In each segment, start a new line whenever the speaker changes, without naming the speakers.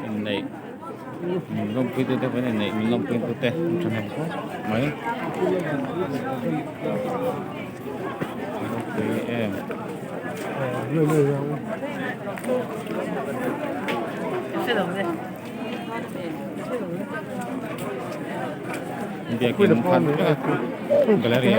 Inneih min lawmpui tu te pawhin inneih min lawmpui tu te an thahnem khawp mai ropui em. Biakin khat vek a gallery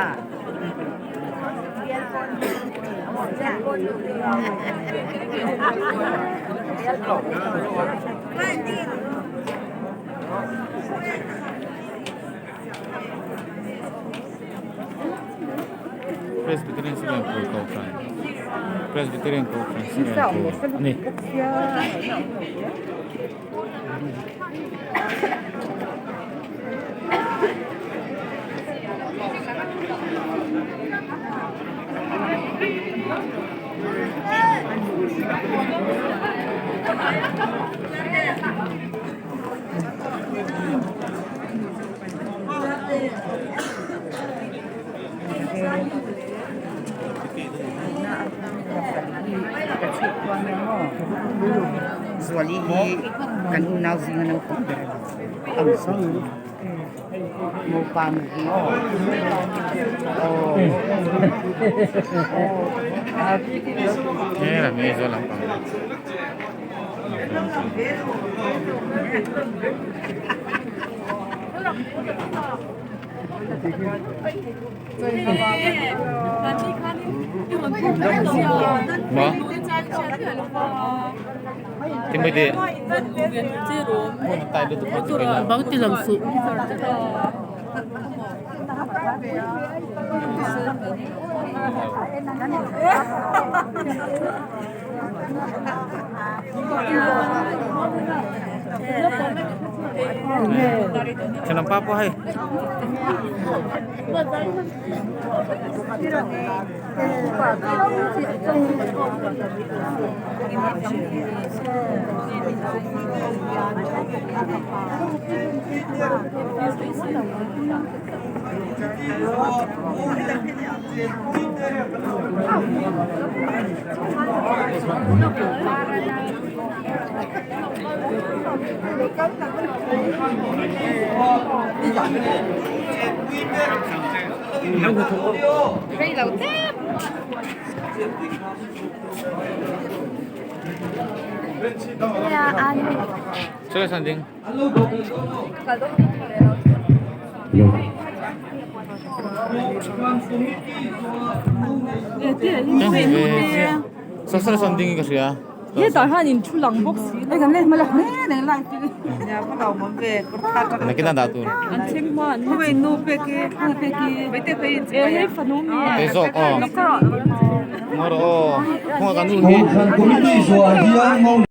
ah Presbyterian Singapore Kohhran Presbyterian Kohhran Singapore a ni.
Zuali hi kan unau zinga naupang ber a ni ang Mopa nu hi aw
Thenawm pa pawh hei. Social sanding ka hria.
Hetah hian in thu lang bawk si
Nakin a dah tur.
An thleng hma an e hei fanu mi
Te zawk aw. Ngawr aw. Khawnga kan nu hi.
Kohhran Committee zuah hian ngo.